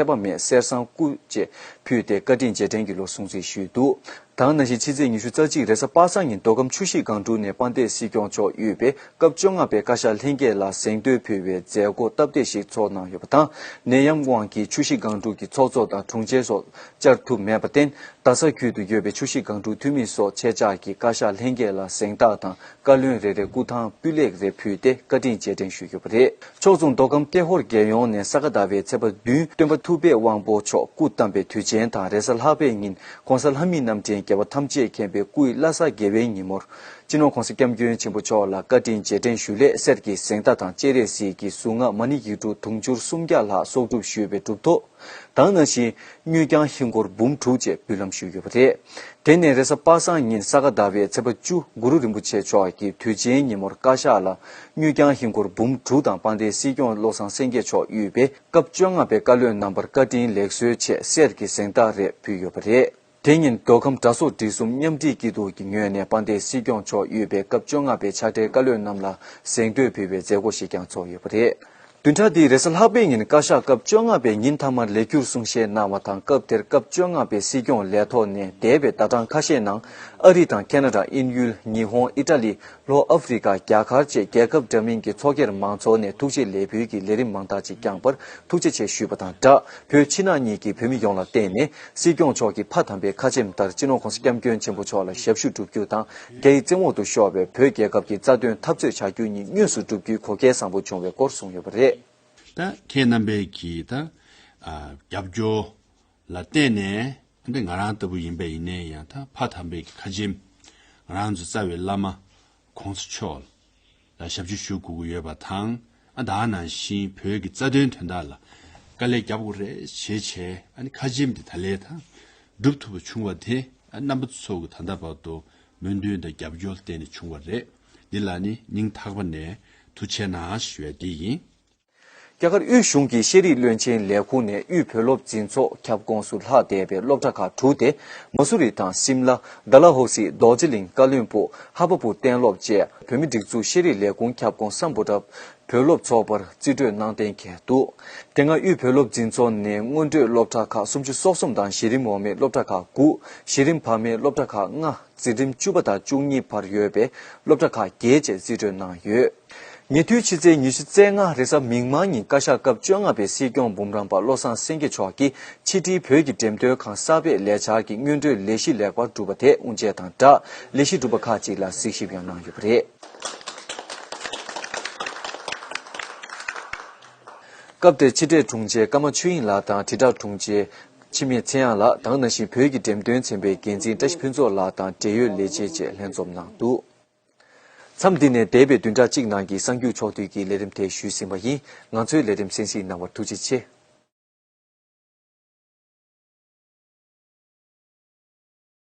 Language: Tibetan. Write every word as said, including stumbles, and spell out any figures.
ཚད་པ་མེད་གསེར་སྲང་དགུ་བཅས་ཕུལ་ཏེ་བཀའ་དྲིན་རྗེས་དྲན་གྱི་ལོ་སྲུང་བརྩི་ཞུས་འདུག། དེ་ནང་བཞིན་ཕྱི་ཚེས་ཉི་ཤུ་རྩ་གཅིག་རེས་གཟའ་པ་སངས་ཉིན་མདོ་ཁམས་ཆུ་བཞི་སྒང་དྲུག་ནས་དཔལ་ལྡན་སྲིད་སྐྱོང་མཆོག་དབུས་པའི་སྐབས་བཅོ་ལྔ་པའི་བཀའ་ཤག་ལྷན་རྒྱས་ལ་གཟེངས་བསྟོད་ཕུལ་བའི་མཛད་སྒོ་སྟབས་བདེ་ཞིག་ཚོགས་གནང་ཡོད་པ་དང་། ནད་ཡམས་དབང་གིས་ཆུ་བཞི་སྒང་དྲུག་གི་ཚོགས་གཙོ་དང་དྲུང་ཆེ་སོགས་བཅར་ཐུབ་མེད་པར་བརྟེན། རྡ་ས་ཁུལ་དུ་ཡོད་པའི་ཆུ་བཞི་སྒང་དྲུག་འཐུས་མི་སོགས་ཆེད་བཅར་གྱིས་བཀའ་ཤག་ལྷན་རྒྱས་ལ་གཟེངས་རྟགས་དང་བཀའ་བློན་རེ་རེར་སྐུ་ཐང་སྤུས་ལེགས་རེ་ཕུལ་ཏེ་བཀའ་དྲིན་རྗེས་དྲན་ཞུས་ཡོད་པ་རེད། ཕྱོགས་མཚུངས་མདོ་ཁམས་ཏེ་ཧོར་རྒྱལ་ཡོངས་ནས་ས་ག་ཟླ་བའི་ཚེས་པ་བདུན་སྟོན་པ་ཐུབ་པའི་དབང་པོ་མཆོག་སྐུ་བལྟམས་པའི་དུས་ཆེན་དང་། རེས་གཟའ་ལྷག་པའི་ཉིན་༸གོང་ས་ལྷ་མིའི་རྣམ་འདྲེན་རྒྱལ་བ་ཐམས་ཅད་མཁྱེན་པའི་སྐུའི་བླ་གཟའ་དགེ་བའི་ཉིན་མོར། སྤྱི་ནོར་༸གོང་ས་༸སྐྱབས་མགོན་ཆེན་པོ་མཆོག་ལ་བཀའ་དྲིན་རྗེས་དྲན་ཞུ་སླད་གསེར་གྱི་གཟེངས་རྟགས་དང་སྤྱན་རས་གཟིགས་ཀྱི་གཟུངས་སྔགས་མ་ཎི་ཡིག་འབྲུ་དུང་ཕྱུར་སུམ་བརྒྱ་ལྷག་གསོག་སྒྲུབ་ཞུས་པའི་གྲུབ་ཐོབ། དེ་ནང་བཞིན་དངུལ་རྐྱང་ཧིན་སྒོར་འབུམ་དྲུག་བཅས་འབུལ་ལམ་ཞུས་ཡོད་པ་རེད། དེ་ནས་རེས་གཟའ་པ་སངས་ཉིན་ས་ག་ཟླ་བའི་ཚེས་པ་བཅུ་གུ་རུ་རིན་པོ་ཆེ་མཆོག་གི་དུས་ཆེན་ཉིན་མོར་བཀའ་ཤག་ལ་དངུལ་རྐྱང་ཧིན་སྒོར་འབུམ་དྲུག་དང་དཔལ་ལྡན་སྲིད་སྐྱོང་བློ་བཟང་སེང་གེ་མཆོག་དབུས་པའི་སྐབས་བཅོ་ལྔ་པའི་བཀའ་བློན་རྣམ་པར་བཀའ་དྲིན་ལེགས་གསོལ་ཆེད་གསེར་གྱི་གཟེངས་རྟགས་རེ་ཕུལ་ཡོད་པ་རེད། དེ་ཉིན་མདོ་ཁམས་གྲྭ་ཚོགས་སྒྲིག་གསུམ་མཉམ་སྒྲིག་སྐྱིད་སྡུག་གི་ངོས་ནས་དཔལ་ལྡན་སྲིད་སྐྱོང་མཆོག་དབུས་པའི་སྐབས་བཅོ་ལྔ་པའི་ཕྱག་སྦྲེལ་བཀའ་བློན་རྣམས་ལ་གཟེངས་བསྟོད་ཕུལ་བའི་མཛད་སྒོ་ཞིག་ཀྱང་ཚོགས་ཡོད་པ་རེད། བདུན་ཕྲག་འདིའི་རེས་གཟའ་ལྷག་པའི་ཉིན་བཀའ་ཤག་སྐབས་བཅོ་ལྔ་པའི་ཉིན་མཐའ་མར་ལས་འཁྱུར་གསུང་བཤད་གནང་བ་དང་། སྐབས་དེར་སྐབས་བཅོ་ལྔ་པའི་སྲིད་སྐྱོང་ལས་ཐོག་ནས་འདས་པའི་ཟླ་གྲངས་ཁ་ཤས་ནང་ཨ་རི་དང་ཁེ་ན་ཌ། དབྱིན་ཡུལ། ཉི་ཧོང་། ཨི་ཊ་ལི། ལྷོ་ཨ་ཧྥེ་རི་ཀ། རྒྱ་གར་བཅས་རྒྱལ་ཁབ་འདྲ་མིན་གྱི་ཚོགས་སྒེར་མང་ཚོགས་ནས་ཐུགས་རྗེ་ལེགས་འབུལ་གྱི་ལས་རིམ་མང་དག་ཅིག་བསྐྱངས་པར་ཐུགས་རྗེ་ཆེ་ཞུས་པ་དང་སྦྲགས། བོད་ཕྱི་ནང་གཉིས་ཀྱི་བོད་མི་ཡོངས་ལ་བརྟེན་ནས་སྲིད་སྐྱོང་མཆོག་གི་ཕ་དམ་པའི་ཁ་ཆེམས་ལྟར་སྤྱི་ནོར་༸གོང་ས་༸སྐྱབས་མགོན་ཆེན་པོ་མཆོག་ལ་ཞབས་ཞུ་བསྒྲུབ་རྒྱུ་དང་། རྒྱ་ཡི་བཙན་འོག་ཏུ་ཤོར་བའི་བོད་རྒྱལ་ཁབ་ཀྱི་རྩ་དོན་འཐབ་རྩོད་བྱ་རྒྱུ་གཉིས་དངོས་སུ་བསྒྲུབ་རྒྱུའི་གོ་སྐལ་བཟང་པོ་བྱུང་བའི་སྐོར་གསུངས་ཡོད་པ་རེད། ད་ཁྱེད་རྣམ་པས་ཀྱིས་ད་ཨ་རྒྱབ་སྐྱོར་ལ་བརྟེན་ནས། ཨ་ནི་ང་རང་ལྟ་བུ་ཡིན་པ་ཡིན་ནའི་ཡང་ད་ཕ་དམ་པའི་ཁ་ཆེམས། ང་རང་ཚོ་རྩ་བའི་བླ་མ་༸གོང་ས་མཆོག་ལ་ཞབས་ཕྱི་ཞུ་དགོས་ཀྱི་ཡོད་པ་དང་། ཨ་ད་ནང་བཞིན་བོད་ཀྱི་རྩ་དོན་དོན་དག་ལ་དཀའ་ལས་རྒྱབ་དགོས་རེད་ཞེས་བྱས། ཨ་ནི་ཁ་ཆེམས་དེ་ད་ལས་ད་སྒྲུབ་ཐུབ་པ་བྱུང་བ་དེ། ཨ་རྣམ་པ་ཚོ་གི་ད་ལྟ་བར་དུ་མོས་མཐུན་དང་རྒྱབ་སྐྱོར་བརྟེན་ནས་བྱུང་བ་རེད། འདི་ལ་ནི་སྙིང་ཐག་པ་ནས་ཐུགས་རྗེ་གནང་ཞུ་ཡ་འདི་ཡིན། རྒྱ་གར་དབུས་གཞུང་གི་ཤེས་རིག་བློན་ཆེན་ལས་ཁུངས་ནས་དབུས་བོད་སློབ་འཛིན་ཚོགས་ཁྱབ་ཁོངས་སུ་ལྷག་བསྡད་པའི་སློབ་གྲྭ་ཁག་དྲུག་སྟེ། མ་སུ་རི་དང་སིམ་ལ། ཌལ་ཧོ་སི། རྡོ་རྗེ་གླིང་། ཀ་བློན་སྦུག། ཧ་པ་བུ་གཏན་སློབ་བཅས་བོད་མིའི་སྒྲིག་འཛུགས་ཤེས་རིག་ལས་ཁུངས་ཁྱབ་ཁོངས་སམ་བྷོ་ཊ་བོད་སློབ་ཚོགས་པར་རྩིས་སྤྲོད་གནང་གཏན་འཁེལ་འདུག། དེ་སྔ་དབུས་བོད་སློབ་འཛིན་ཚོགས་ནས་སྔོན་འགྲོའི་སློབ་གྲྭ་ཁག་སུམ་ཅུ་སོ་གསུམ་དང་། གཞི་རིམ་འོག་མའི་སློབ་གྲྭ་ཁག་དགུ། གཞི་རིམ་བར་མའི་སློབ་གྲྭ་ཁག་ལྔ། འཛིན་རིམ་བཅུ་པ་དང་བཅུ་གཉིས་བར་ཡོད་པའི་སློབ་གྲྭ་ཁག་བརྒྱད་བཅས་རྩིས་སྤྲོད་གནང་ཡོད། ཉེ་དུས་ཕྱི་ཚེས་ཉི་ཤུ་རྩ་ལྔ་རེས་གཟའ་མིག་དམར་ཉིན་བཀའ་ཤག་སྐབས་བཅོ་ལྔ་པའི་སྲིད་སྐྱོང་འབུམ་རམས་པ་བློ་བཟང་སེང་གེ་མཆོག་གིས་ཕྱི་དྲིལ་བོད་ཀྱི་འགྲེམས་སྟོན་ཁང་གསར་པའི་ལས་འཆར་གྱི་སྔོན་འགྲོའི་ལས་གཞི་ལེགས་པར་གྲུབ་པ་དེ་དབུ་འབྱེད་དང་སྦྲགས། ལས་གཞི་གྲུབ་པ་ཁག་ཅིག་ལ་གཟིགས་ཞིབ་ཡང་གནང་ཡོད་པ་རེད། སྐབས་དེར་ཕྱི་དྲིལ་དྲུང་ཆེ་ཀརྨ་ཆོས་དབྱིངས་ལགས་དང་། དྲིལ་བསྒྲགས་དྲུང་ཆེ་འཆི་མེད་ཚེ་དབྱངས་ལགས། དེ་ནང་བཞིན་བོད་ཀྱི་འགྲེམས་སྟོན་ཚན་པའི་འགན་འཛིན་བཀྲ་ཤིས་ཕུན་ཚོགས་ལགས་དང་འབྲེལ་ཡོད་ལས་བྱེད་བཅས་ལྷན་འཛོམས་གནང་འདུག། མཚམས་འདི་ནས་འདས་པའི་བདུན་ཕྲག་གཅིག་ནང་གི་གསར་འགྱུར་ཕྱོགས་བསྡུས་ཀྱི་ལས་རིམ་དེ་ཞུས་ཟིན་པ་ཡིན། ང་ཚོའི་ལས་རིམ་གསན་གཟིགས་གནང་བར་ཐུགས་རྗེ་ཆེ།